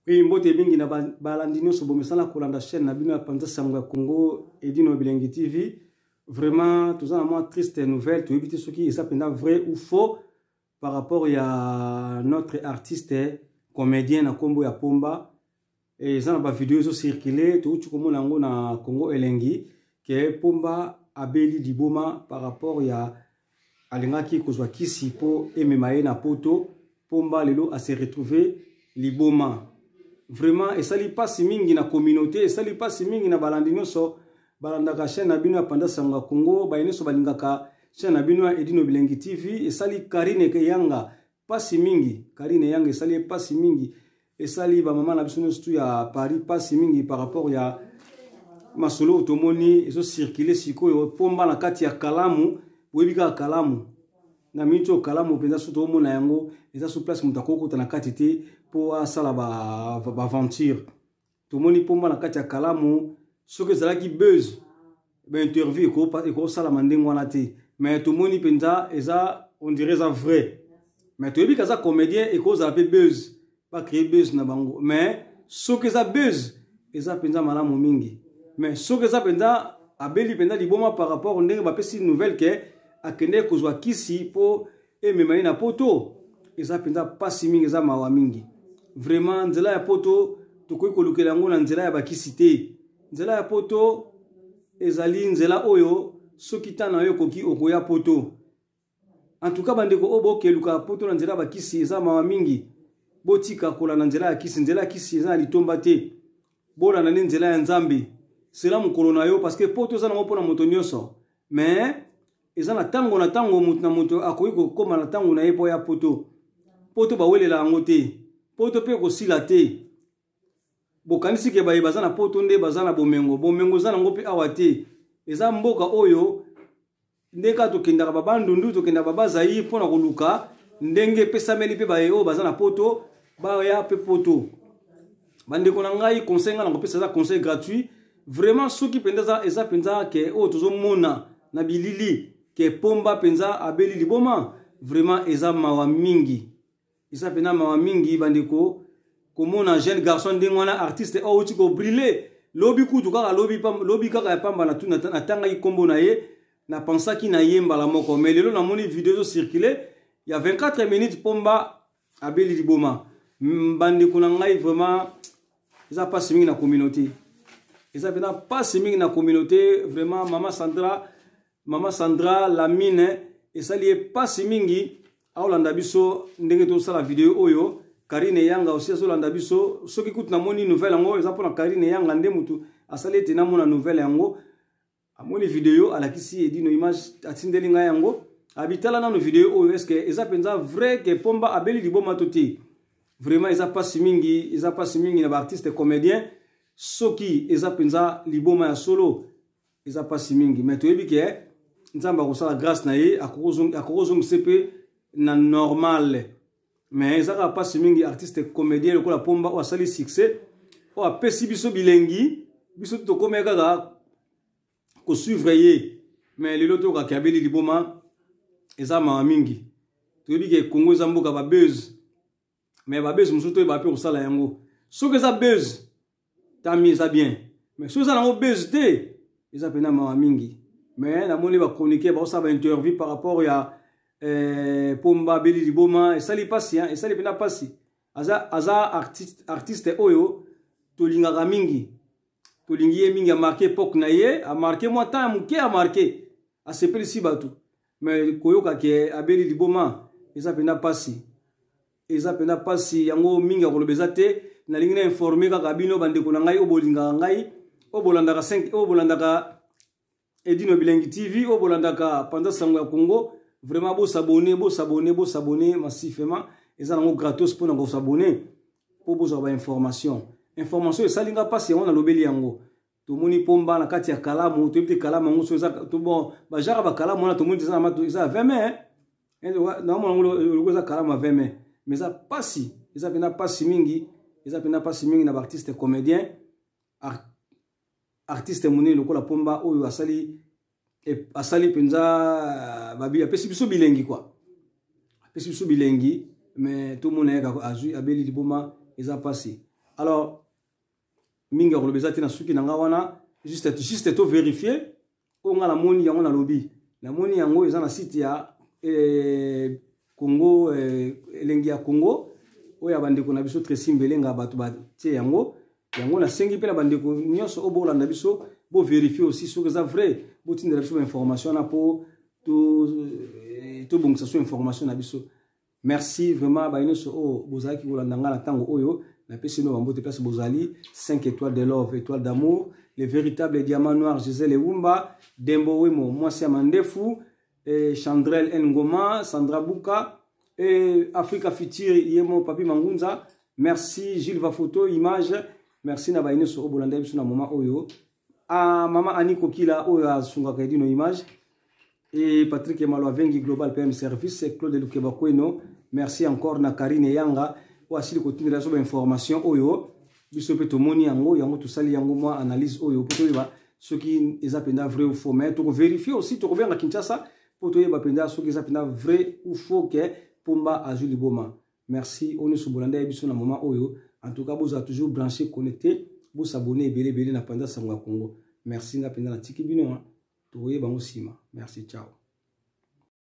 Oui, mbote mingi na balandi nyonso bomesana kolanda chaîne na bino ya panza sango ya Congo Edino Bilengi TV. Vraiment, toza na mwa triste nouvelle, toyebi te soki eza mpenza vrai ou faux par rapport ya notre artiste comédien na kombo ya Pomba. Eza na ba video ezo circuler, touti komona yango na Congo Elengi ke Pomba abeli liboma par rapport ya alingaki kozwa kisi mpo emema ye na poto. Pomba lelo a se retrouver liboma. Vraiment esali pasi mingi na communauté, esali pasi mingi na balandi nyonso balandaka chaîne na bino ya Panda Sango ya Congo, baye nyonso balingaka chaîne na bino ya Edino Bilengi TV. Esali Karine Keyanga pasi mingi, Karine Yanga esali ye pasi mingi, esali ba mama na biso nyonso tu ya Paris pasi mingi par rapport ya masolo tomoni ezo circuler sikoyo. Pomba na kati ya kalamu, boyebi kaka kalamu na miniti oyo, kalamu mpenza so toomona yango eza so place moto akokota na kati te mpo asala baaventure. Ba tomoni Pomba na kati ya kalamu, soki ezalaki buzz, bainterview ekosalama ndenge wana te, mais tomoni mpenza eza, on dirait eza vrai, mais toyebi kaza comédien, ekozala mpe buzz, bacréer buzz na bango. Mais soki eza buzz, eza mpenza malamu mingi, mais soki eza mpenza abeli mpenza liboma par rapport ndenge bapesi nouvelle ke akende kozwa kisi mpo emema ye na poto, eza mpenza mpasi mingi, eza mawa mingi. Vraiment, nzela ya poto tokoki kolukela yango na nzela ya bakisi te. Nzela ya poto ezali nzela oyo soki ta na yo ekoki, okoya poto. En tout cas, bandeko oyo bokeluka poto na nzela ya bakisi, eza mawa mingi. Botika kolanda nzela ya kisi. Nzela ya kisi eza na litomba te. Bolanda nde nzela ya Nzambe, sela mokolo na yo, parce que poto eza nango mpona moto nyonso, mais eza na ntango na ntango moto na moto akoki kokóma na ntango na ye mpo ya poto. Poto bawelela yango te, poto mpe ekosila te. Bokanisi ke baye baza na poto nde baza na bomengo? Bomengo eza nango mpe awa te. Eza mboka oyo nde kaka tokendaka babandundu, tokendaka babazaire mpona koluka ndenge epesameli mpe baye oyo baza na poto baya mpe poto. Bandeko na ngai, conseil ngai na kopesa eza conseil gratuit. Vraiment, soki mpenza eza mpenza ke oyo tozomona na bilili ke Pomba mpenza abeli liboma, vraiment eza mawa mingi, eza mpenza mawa mingi, bandeko, komona jeune garçon ndenge wana, artiste oyo auti kobriller lobi kutu kaka lobi, lobi kaka ya pamba natangaki nkombo na ye, napensaki na ye mbala moko, mais lelo namoni video ezocircule ya 24 minutes, Pomba abeli liboma. Bandeko na ngai, vraiment eza mpasi mingi na communauté, eza mpenza mpasi mingi na communauté. Vraiment, mama Sandra, mama Sandra Lamine, esali ye mpasi mingi, aolanda biso ndenge tosala video oyo. Karine Yanga aussi azolanda biso. Soki kutu namoni nouvelle yango, eza mpona Karine Yanga nde mutu asali ete namona nouvelle yango. Amoni video, alakisi Edino image, atindeli ngai yango, abitala nano video oyo, eske eza mpenza vrai ke Pomba abeli liboma to te? Vraiment eza mpasi mingi, eza mpasi mingi na baartiste comédien. Soki eza mpenza liboma ya solo, eza mpasi mingi, mais toyebi ke Nzambe akosala grâce na ye, akokozongisa mpe na normal, mais eza kaka mpasi mingi. Artiste comédien lokola Pomba oyo asali succès, oyo apesi biso bilengi, biso tokomaki kaka kosuivre ye, mais lelo toyokaki abeli liboma, eza mawa mingi. Toyebi ke Congo eza mboka babuzz, mais babuzz mosusu toyeba mpe kosala yango. Soki eza buzz, tami eza bien, mais soki eza nango buzz te, eza mpena mawa mingi. Mais namoni bachroniqueur baosala bainterview par rapport ya Pomba abeli liboma, esali mpasi, esali mpena mpasi. Aza artiste oyo tolingaka mingi, tolingi ye mingi, amarquer époque na ye, amarquer mwa temps ya moke, amarquer, asepelisi bato, mais koyoka ke abeli liboma eza mpena mpasi, eza mpena mpasi. Yango mingi ya koloba eza te. Nalingi na informe kaka bino, bandeko na ngai oyo bolingaka ngai, oyo bolandaka 5, oyo bolandaka Edino Bilengi TV, oyo bolandaka Panza Sango ya Congo, vraiment bosabonner, bosabonner, bosabonner massivement. Eza nango gratos mpona kosabonner mpo bozwa bainformation. Information esali nga mpasi, yango nalobeli yango. Tomoni Pomba na kati ya kalamu, toyebi te kalamu yango so eza bon bajara bakalamu wana tomoni eza na eza ya 20 mai, naomona yango lokola eza kalamu ya 20 mai, mais eza mpasi, eza mpena mpasi mingi, eza mpena mpasi mingi na baartiste comédien, artiste monene lokola Pomba oyo asali mpenza babi, apesi biso bilengi kua, apesi biso bilengi, mais tomona ye azwi abeli liboma, eza mpasi. Alors mingi ya koloba eza te na suki na nga wana, juste to vérifier oyo nga namoni yango, nalobi namoni yango eza na site ya Congo, Elengi ya Congo, oyo ya bandeko na biso Tracy Mbelenga, bato batie yango. Yango nasengi mpe na bandeko nyonso oyo bolanda biso, bovérifier aussi soki eza vrai, botindela biso bainformation wana mpo tobongisa so information na biso. Merci vraiment baye nyonso oyo bozalaki kolanda ngai na ntango oyo. Napesi bino bambote place bozali. 5 étoiles de love, étoile d'amour, le véritable diamant noir, Gisèle Ewumba Dembo Wemo, mwasi ya mandefu, Chandrel Ngoma, Sandra Buka, Africa Future, Yemo Papi Mangunza. Merci Gilles Vafoto Image. Merci na baye nyonso oyo bolanda biso na moment oyo. A mama Ani Kokila oyo asungaka Edino Image et Patrick Emalo Avengi Global PM Service, Claude Lukeba Kweno. Merci encore na Karine Yanga oyo asili kotindela biso bainformation oyo biso mpe tomoni yango. Yango tosali yango mwa analyse oyo mpo toyeba soki eza mpenza vrai ou faux, mais tokovérifier aussi, tokobenga Kinshasa mpo toyeba mpenza soki eza mpenza vrai ou faux ke Pomba azwi liboma. Merci oyo nyonso bolanda ye biso na moment oyo. En tout cas, bozala toujours branché, connecté, bosabonner ebele ebele na Panza Sango ya Congo. Merci, nga mpenza natiki bino, tokoyeba yango nsima. Merci, ciao.